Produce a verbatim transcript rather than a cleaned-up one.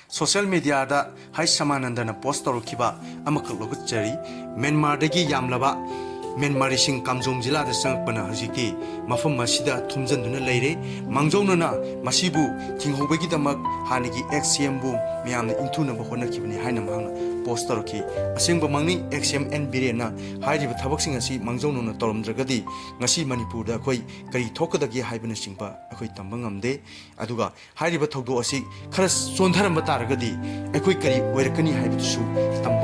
Social ꯃꯤꯗꯤꯌꯥꯗ ꯍꯩꯁ ꯁꯃꯥꯅꯟꯗꯅ ꯄꯣꯁ ꯇꯧꯔꯛꯈꯤꯕ ꯑꯃꯈꯛ ꯂꯧꯈꯠꯆꯔꯤ꯫ ꯃ꯭ꯌꯥꯟꯃꯥꯔꯗꯒꯤ ꯌꯥꯝꯂꯕ ꯃ꯭ꯌꯥꯟꯃꯥꯔꯤꯁꯤꯡ ꯀꯥꯝꯖꯣꯡ ꯖꯤꯂꯥꯗ ꯆꯪꯉꯛꯄꯅ ꯍꯧꯖꯤꯛꯇꯤ ꯃꯐꯝ ꯑꯁꯤꯗ ꯊꯨꯝꯖꯤꯟꯗꯨꯅ ꯂꯩꯔꯦ꯫ ꯃꯥꯡꯖꯧꯅꯅ ꯃꯁꯤꯕꯨ ꯊꯤꯡꯍꯧꯕꯒꯤꯗꯃꯛ ꯍꯥꯟꯅꯒꯤ ꯑꯦꯛꯁ ꯁꯤ ꯑꯦꯝꯕꯨ ꯃꯤꯌꯥꯝꯅ ꯏꯟꯊꯨꯅꯕ ꯍꯣꯠꯅꯈꯤꯕꯅꯤ ꯍꯥꯏꯅ ꯃꯍꯥꯛꯅ ꯄꯣꯁ ꯇꯧꯔꯛꯈꯤ꯫ ꯑꯁꯦꯡꯕꯃꯛꯅꯤ, ꯑꯦꯛꯁ ꯁꯤ ꯑꯦꯝ ꯑꯦꯟ ꯕꯤꯔꯦꯟꯅ ꯍꯥꯏꯔꯤꯕ ꯊꯕꯛꯁꯤꯡ ꯑꯁꯤ ꯃꯥꯡꯖꯧꯅꯅ ꯇꯧꯔꯝꯗ꯭ꯔꯒꯗꯤ ꯉꯁꯤ ꯃꯅꯤꯄꯨꯔꯗ ꯑꯩꯈꯣꯏ ꯀꯔꯤ ꯊꯣꯛꯀꯗꯒꯦ ꯍꯥꯏꯕꯅꯆꯤꯡꯕ ꯑꯩꯈꯣꯏ ꯇꯝꯕ ꯉꯝꯗꯦ꯫ ꯑꯗꯨꯒ ꯍꯥꯏꯔꯤꯕ ꯊꯧꯗꯣꯛ ꯑꯁꯤ ꯈꯔ ꯆꯣꯟꯊꯔꯝꯕ ꯇꯥꯔꯒꯗꯤ ꯑꯩꯈꯣꯏ ꯀꯔꯤ ꯑꯣꯏꯔꯛꯀꯅꯤ ꯍꯥꯏꯕꯗꯨꯁꯨ ꯇꯝꯕ